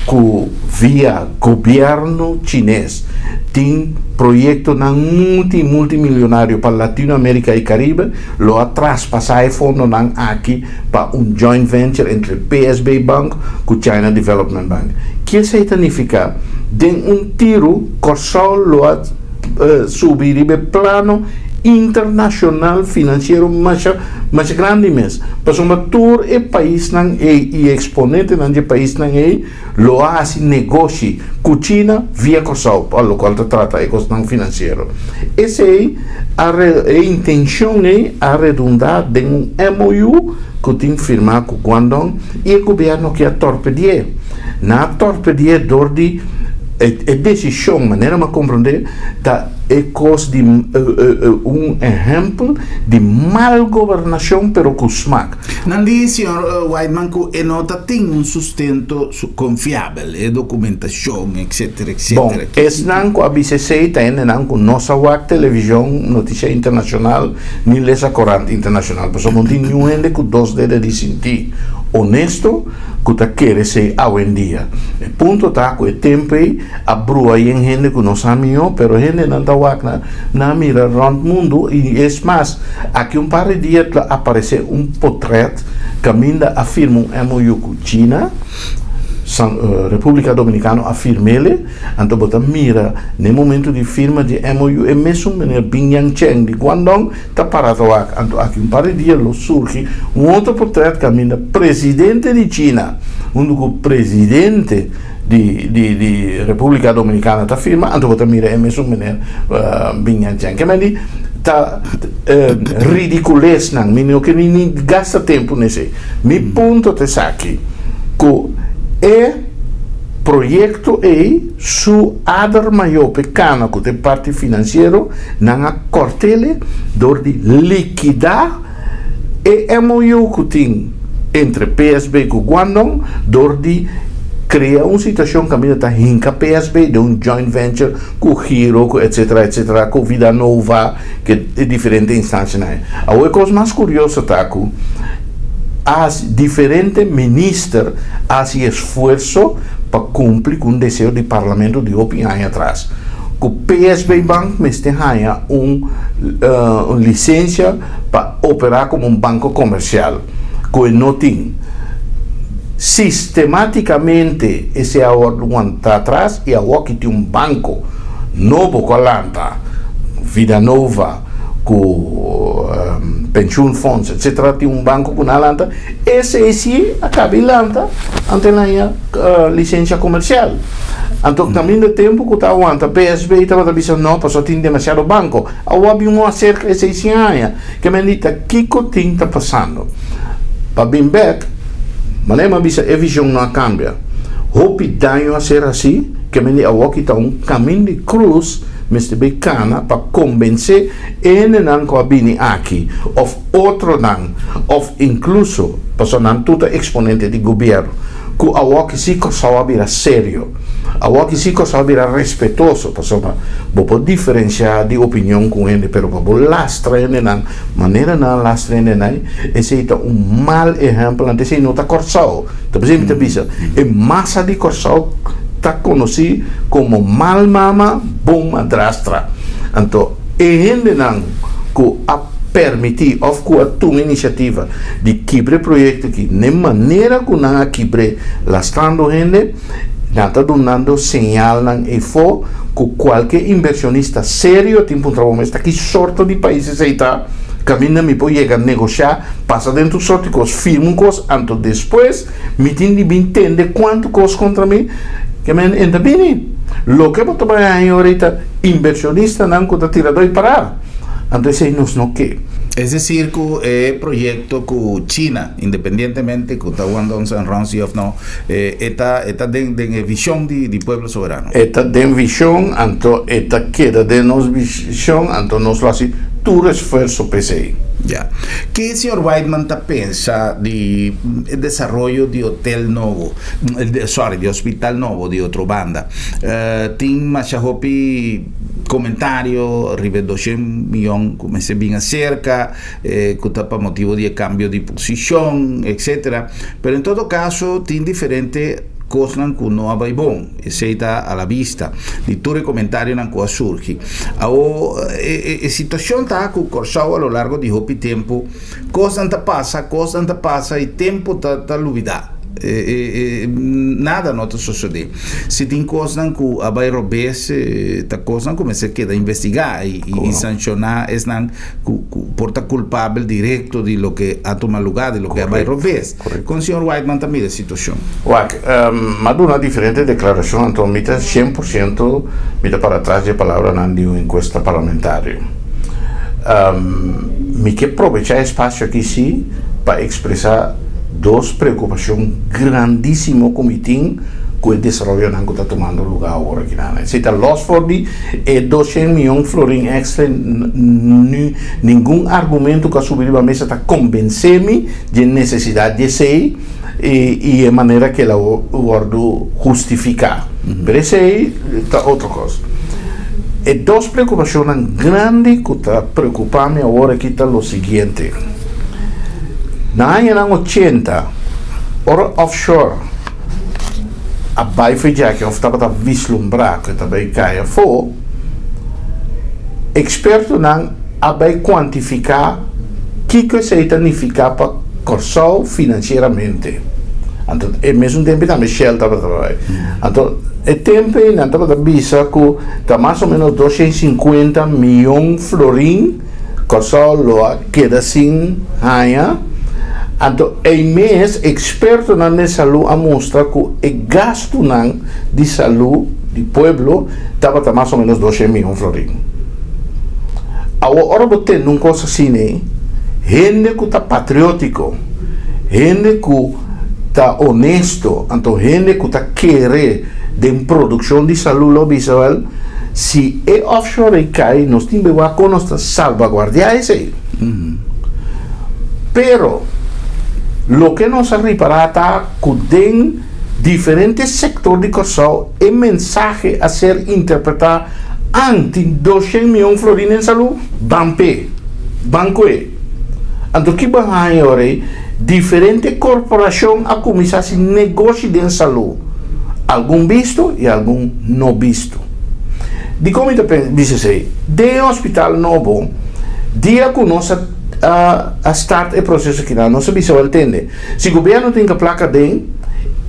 ku via gobièrnu chines tin proyektonan multi multimilionario pa Latinoamérika i Karibe. Lo a traspasá e fondonan aki pa un joint venture entre PSB Bank ku China Development Bank. Ki esei ta nifiká? Den un tiru, Kòrsou lo a subi riba e plano internashonal finansiero masha masha grandi mes, pasobra tur e paisnan ei i e eksponentenan di e paisnan ei lo a hasi negoshi ku China via Kòrsou pa lokual ta trata e kosnan finansiero. Esei a e intenshon ei a redundá den un MOU ku tin firmá ku Guangdong i e gobièrnu ke a torpedié. Nan a torpedié dor di e desishon, manera mi a komprondé, ta e kos di un ehèmpel di mal gobernashon pero ku smak. Nan di señor Whiteman cu e no ta tin un sustento confiabel, e documentacion, etcetera, etcetera. Bon, esnan cu a bisa esey ta hendenan cu no sa wak television, noticia internacional, ni lesa corant internacional, pasobra no tin niun hende cu dos dede di sinti honesto cu ta kere esey awendia. E punto ta cu e tempo ey a brua yen hende cu no sa miho, pero hendenan ta wak na nan a mira rond mundu y es mas, aki un par di dia ta aparece un potret caminda a firma un MOU cu China, San Republica Dominicano a firmele, anto bo ta mira n'e momento di firma di e MOU e mesun meneer Bing Yang Cheng di Guangdong ta para ta wak, anto aki un par di dia lo surgi un otro potret caminda presidente di China hunto cu presidente di di di Republica Dominicana ta firma anto bo ta mira e mesun meneer bin Yanchen ke men di ta ridiculesnan mi no ke ni gasta tempo na esey mi punto ta esaki ku e proyecto ey su ader mayor p'e cana ku ta e parti financiero nan a cortele dor di liquida E MOU ku tin entre PSB ku Guangdong dor di krea un situashon kaminda ta hinka PSB den un joint venture ku Giro ku etcetera etcetera ku Vida Nova ku e diferente instansianan ei. Awor e kos mas kurioso ta ku a hasi diferente minister a hasi esfuerso pa kumpli ku un deseo di parlamento di hopi aña atras ku PSB Bank mester haña un lisensia pa operá komo un banko komersial ku e no tin. Sistemátikamente esei a wòrdu wantá atras i awor ki tin un banko nobo ku a lanta, Vida Nova ku Pensioenfonds etcetera tin un banko ku nan a lanta, esei si a kaba i lanta anto el haña lisensia komersial. Anto kaminda tempu ku ta wanta PSB tabata bisa no pasobra tin demasiado banko. Awor bin un aserka esei sin aña. Ke men di ta kiko tin ta pasando. Pa bin bek, manera mi a bisa e vision no a kambia. Hopi daño a ser hasi, ke men di awor ki ta un kamin di krus mester bay kana pa kombense e hendenan ku a bini aki òf otronan òf inkluso pasobra nan tur ta eksponente di gobièrnu ku awor ki si Kòrsou a bira serio. Awor ki si Kòrsou a bira respetuoso, pasobra bo por diferensiá di opinion ku un hende, pero pa bo lastra hendenan manera nan a lastra hendenan, esei ta un mal ehèmpel, anto esei no ta Kòrsou. Ta p'esei mi ta bisa, e masa di Kòrsou ta konosí komo mal mama, bon madrastra. Anto e hendenan ku a permití òf ku a tuma inisiativa di kibra e proyekto aki, n'e manera ku nan a kibr'é lastrando hende, Nan ta dunando señalnan efo ku kualke inversionista serio tin puntra bo mes ta ki sorto di pais esei ta. Kaminda mi por yega negoshá, pasa den tur sorti kos, firma un kos, anto despues mi tin di bin tende kuantu kos kontra mi ke men e ta bini. Loke bo ta bai haña ora ei ta inbershonistanan ku ta tira doi pará. Anto esei nos no ke. Es desir ku e proyekto ku China, independientemente ku ta Guangdong San Ronsi òf no, e ta e ta den den e vishon di di Pueblo Soberano. E ta den vishon, anto e ta keda den nos vishon, anto nos lo hasi tur esfuerso p'esei. Ya. Ke señor Whiteman ta pensa di e desaroyo di hotel nobo, sorry, di hospital nobo di Otrobanda? Tin masha hopi komentario riba e doshen miyon ku mester bin aserka, ku ta pa motibo di e kambio di posishon, etcetera. Pero en todo kaso tin diferente kosnan ku no a bai bon. Esei ta a la vista di tur e komentarionan ku a surgi. Awo e situashon ta ku Kòrsou a lo largo di hopi tempu kosnan ta pasa, kosnan ta pasa i tempu ta lubidá. Nada no ta sosodé. Si tin kosnan ku a bai robes ta kosnan ku mester keda investigá i sanshoná esnan ku por ta kulpabel direkto di loke a tuma lugá, di loke a bai robes. Kon señor Whiteman ta mira e situashon? Wak, m'a duna diferente deklarashon, anto mi ta 100% mi ta para tras di e palabranan di un enkuesta parlamentario. Mi ke probechá e spasio aki sí pa ekspresá dos preokupashon grandísimo ku mi tin ku e desaroyonan ku ta tumando lugá awor aki nan. Esei ta lòs for di e 200 mion florin èkstra, ningun argumento ku a subi riba mesa ta kombensé mi di e nesesidat di esei i e manera ku el a wòrdu hustifiká. Pero esei ta otro kos. E dos preokupashonnan grandi ku ta preokupá mi awor aki ta lo siguiente. Na añanan 80, ora offshore a bai for djaki òf tabata vislumbrá ku e ta bai kai afó, ekspertonan a bai kuantifiká kiko esei ta nifiká pa Kòrsou finansieramente. Anto e mesun tempu tambe Shell tabata bai. Anto e tempu ei nan tabata bisa ku ta mas o ménos 250 mion florin Kòrsou lo a keda sin haña. Anto ei mes ekspertonan den salú a mustra ku e gastunan di salú di pueblo tabata mas o ménos 200 mion florin. Awor ora bo tende un kos asina, hende ku ta patriótiko, hende ku ta honesto, anto hende ku ta kere den produkshon di salú lo bisa wèl, si e offshore ei kai nos tin be wak kon nos ta salbaguardiá esei. Pero loke nos a ripará ta ku den diferente sektor di Kòrsou e mensahe a ser interpretá an tin 200 mion florin den salú, ban p'e, ban ku e. Anto ki bo haña ora ei? Diferente korporashon a kuminsá hasi negoshi den salú, algun bisto i algun no bisto. Dikon mi ta bisa esei? Den e hospital nobo, dia ku nos a a start e proseso kinan, nos a bisa wèl tende, si gobièrnu tin ka plaka den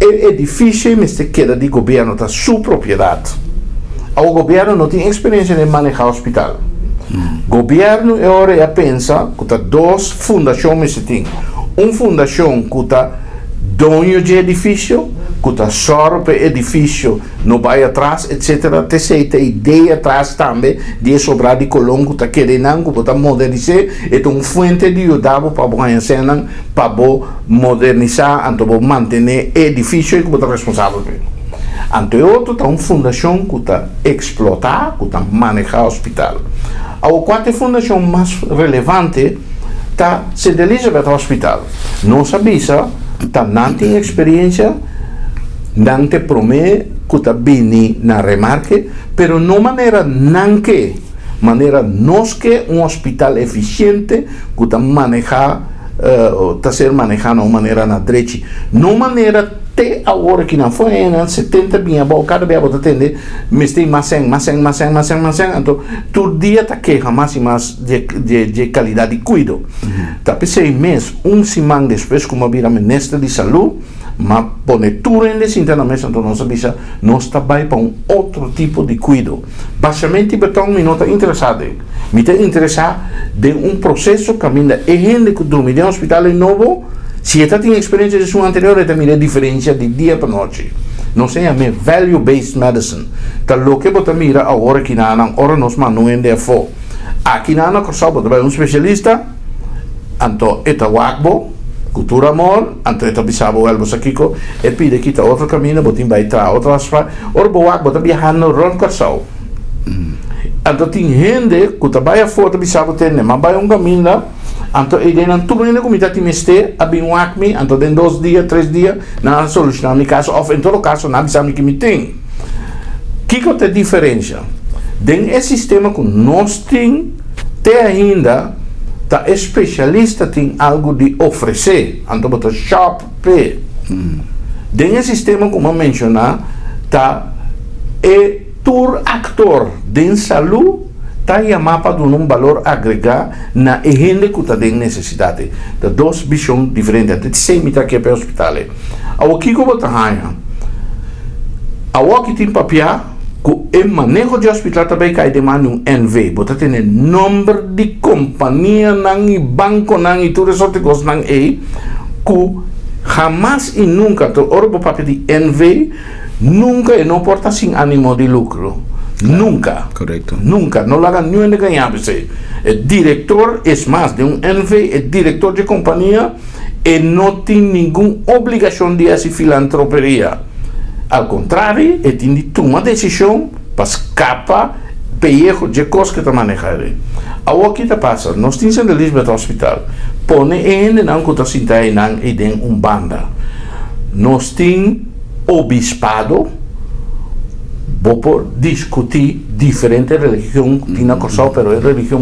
e edifisio ei mester keda di gobièrnu, ta su propiedat. Awor gobièrnu no tin eksperensia den manehá hospital. Gobièrnu e ora ei a pensa ku ta dos fundashon mester tin, un fundashon ku ta doño dje edifisio, ku ta sòru pa e edifisio no bai atras etcetera, ta esei ta e idea atras tambe di e sobrá di kolon ku ta keda einan ku bo ta modernis'é, e ta un fuente di yuda bo pa bo haña sènnan pa bo modernisá anto bo mantené e edifisio ei ku bo ta responsabel p'e. Anto e otro ta un fundashon ku ta eksplotá, ku ta manehá hospital. Awor kua ta e fundashon mas relevante ta Sint Elisabeth Hospital. Nos a bisa ta nan tin eksperiencia, nan ta e promé ku ta bini na remarke, pero no manera nan ke, manera nos ke un hospital efisiente ku ta manehá, ta ser manehá na un manera na drechi, no manera. Te awor aki nan for e 70 bin abou, kada bia bo ta tende mester mas sèn, mas sèn, mas sèn, mas sèn, mas sèn, anto tur dia ta keha mas i mas dje kalidat di kuido. Ta p'esei mes un siman despues ku mi a bira minister di salú, M'a pone tur hende sinta na mesa, anto nos a bisa, nos ta bai pa un otro tipo di kuido. Bashament di beton mi no ta interesá den. Mi ta interesá den un proseso kaminda e hende ku drumi den hospital e nobo, si e ta tin eksperensia di esun anterior e ta mira e diferensia di dia pa nochi. Nos a yam'é value based medicine. Ta loke bo ta mira awor akinanan ora nos manda un hende afó. Akinan na Kòrsou bo ta bai un spesialista, anto e ta wak bo ku tur amor, anto e ta bisa bo wèl bo sa kiko, e pide kita otro kaminda, bo tin bai traha otro afsprak. Ora bo wak bo ta biahando rònt Kòrsou. Anto tin hende ku ta bai afó ta bisa bo tende, m'a bai un kaminda, anto e den tur hende ku mi ta tin mester a bin wak mi, anto den dos dia, tres dia nan a solushoná mi kaso òf en todo kaso nan a bisa mi ki mi tin. Kiko ta e diferensha? Den e sistema ku nos tin te ainda ta e spesialista tin algu di ofresé, anto bo ta shòp p'e. Den e sistema ku mi a menshoná ta e tur aktor den salú ta yamá pa duna un balor agregá na e hende ku ta den nesesidat. Ta dos vishon diferente. Anto esei mi ta ke pa e hospital ei. Awor kiko bo ta haña? Awor ki tin papia ku e maneho di hospital ta bai kai den man di un NV. Bo ta tene nomber di kompanianan i bankonan i tur e sorti kosnan ei ku hamas i nunka, anto ora bo papia di NV, nunka e no por ta sin animo di lukro. Nunka. Nunka. No laga niun hende gaña p'esei. E direktor, es mas, den un NV, e direktor di e kompania, E no tin ningun obligashon di hasi filantroperia. Al kontrari, e tin di tuma desishon pa skapa peyeho dje kos ke ta maneha eri. Awor ki ta pasa? Nos tin Sint Elisabeth Hospital. Pone e hendenan ku ta sinta einan ei den un banda. Nos tin obispado. Bo por diskutí diferente religion ku tin na Kòrsou, pero e religion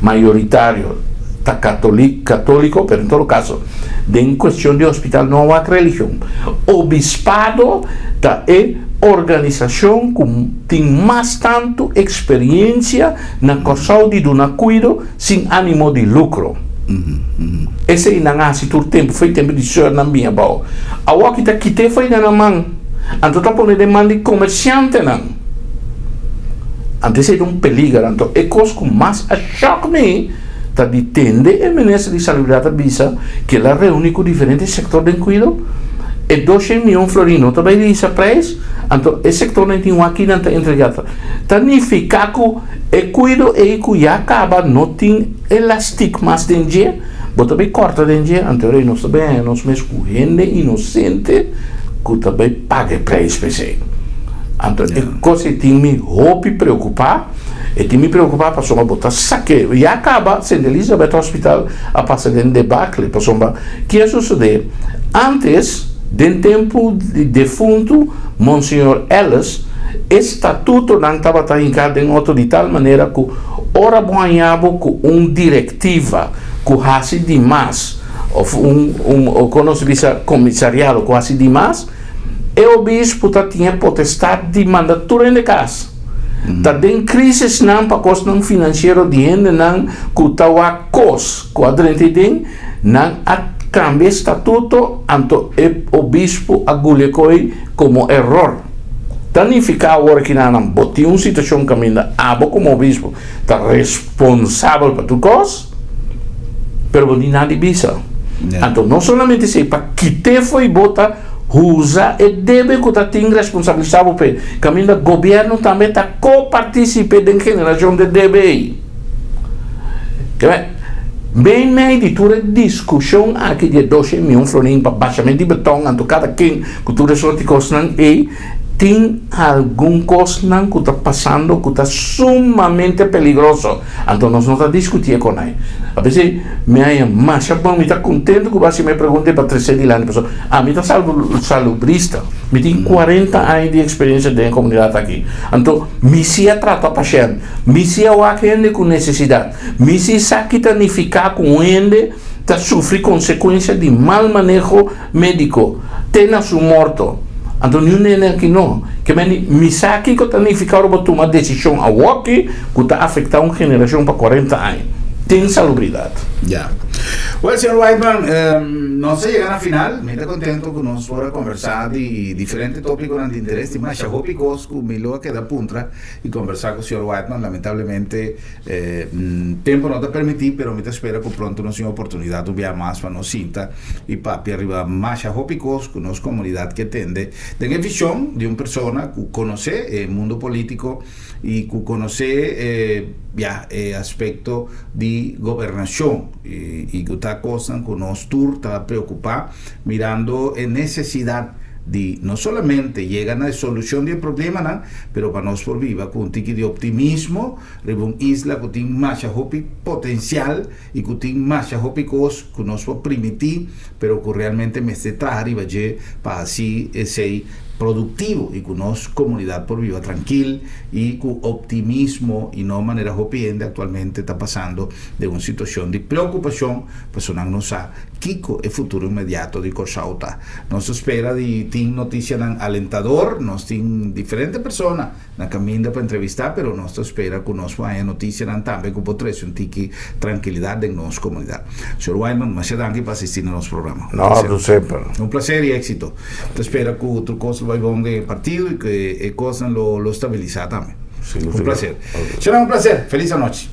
mayoritario ta katóliko, pero en todo kaso den kuestion di hospital no a wak religion. Obispado ta e organisashon ku tin mas tantu eksperiensia na Kòrsou di duna kuido sin ánimo di lukro. Esei nan a hasi tur tempu, fo'i tempu di sùrnan bin abou. Awor ki ta kit'é fo'i nan man, anto ta pone den man di komersiantenan. Anto esei ta un peliger. Anto e kos ku mas a shòk mi ta di tende e minister di Salubridat a bisa ku el a reuní ku diferente sektor den kuido, e doshen mion florin no ta bai risa preis, anto e sektornan tin wak kinan ta entregá. Ta nifiká ku e kuido ei ku ya kaba no tin elastik mas den dje, bo ta bai kòrta den dje, anto rei nos ta bai haña nos mes ku hende inosente ku ta bai paga e preis p'esei. Anto e kos ei tin mi hopi preokupá, e tin mi preokupá pasobra bo ta sa ke ya kaba Sint Elisabeth Hospital a pasa den debakle, pasobra ke a sosodé? Antes, den tempu di defuntu Monseñor Ellis, e statutonan tabata hinká den otro di tal manera ku ora bo haña bo ku un direktiva ku hasi di mas òf un un kon nos bisa komisariado ku hasi di mas, e obispu ta tin e potestat di manda tur hende kas. Ta den krisisnan pa kosnan finansiero di hendenan ku ta wak kos ku a drenta ei den, nan a kambia e statuto anto e obispu a guli e koi komo eror. Ta nifiká awor ki nan bo tin un situashon kaminda abo komo obispu ta responsabel pa tur kos, pero bo tin nada di bisa. Anto no solamente esei, pa kit'é fo'i bo ta usa e debe ku ta tin responsabilisá bo p'e, kaminda gobièrnu tambe ta ko-partisip'é den generashon di e debe ei. Meimei di tur e diskushon aki di e doshe mion florin pa bashament di beton, anto kada ken ku tur e sorti kosnan ei, tin algun kosnan ku ta pasando ku ta sumamente peligroso. Anto nos no ta diskutié kon ei. A pesei mi haña masha bon, mi ta kontentu ku bo hasi mi e pregunta ei pa tresé dilanti pasobra ami ta salubrista, mi tin kuarenta aña di eksperensia den e komunidat aki. Anto mi si a trata pashènt, mi si a wak hende ku nesesidat. Mi si sa ki ta nifiká ku un hende ta sufri konsekuensia di mal maneho médiko te na su morto. Anto niun hende aki no. Ke men di, mi sa kiko ta nifiká ora bo tuma desishon awoki ku ta afektá un generashon pa kuarenta aña. Tin salubridat. Ya. Well, señor Whiteman, nos a yega na final. Mi ta contento cu nos por a conversa di diferente topiconan di interes. Tin masha hopi cos cu mi lo a keda puntra y conversa cu señor Whiteman. Lamentablemente, tempo no ta permiti, pero mi ta spera cu pronto nos tin oportunidad un bia mas pa nos sinta y papia riba masha hopi cos cu nos comunidad ke tende den e vision di un persona cu conoce e mundo politico y cu conoce e, ya, e aspecto di gobernacion y cu ta cosnan cu nos tur ta preocupa mirando e necesidad di no solamente yega na e solucion di e problemanan, pero pa nos por biba cu un tiki di optimismo riba un isla cu tin masha hopi potencial y cu tin masha hopi cos cu nos por primiti, pero cu realmente mester traha riba dje pa haci esey productivo y cu nos comunidad por biba trankil y cu optimismo y no manera hopi hende actualmente ta pasando den un situacion di preocupacion pasobra nan no sa kico e futuro inmediato di Corsou ta. Nos ta spera di tin noticianan alentador, nos tin diferente persona na caminda pa entrevista, pero nos ta spera cu nos por haña noticianan tambe cu por trece un tiki trankilidad den nos comunidad. Señor Wyman, masha danki pa asisti na nos programa. Un No, placer. tu semper. Un placer y éxito. Ta spera cu tur cos lo bay bon den e partido y cu e cosnan lo stabilisa tambe. Sí, Un sí. placer. Ok. Señor, un placer. Feliz anochi.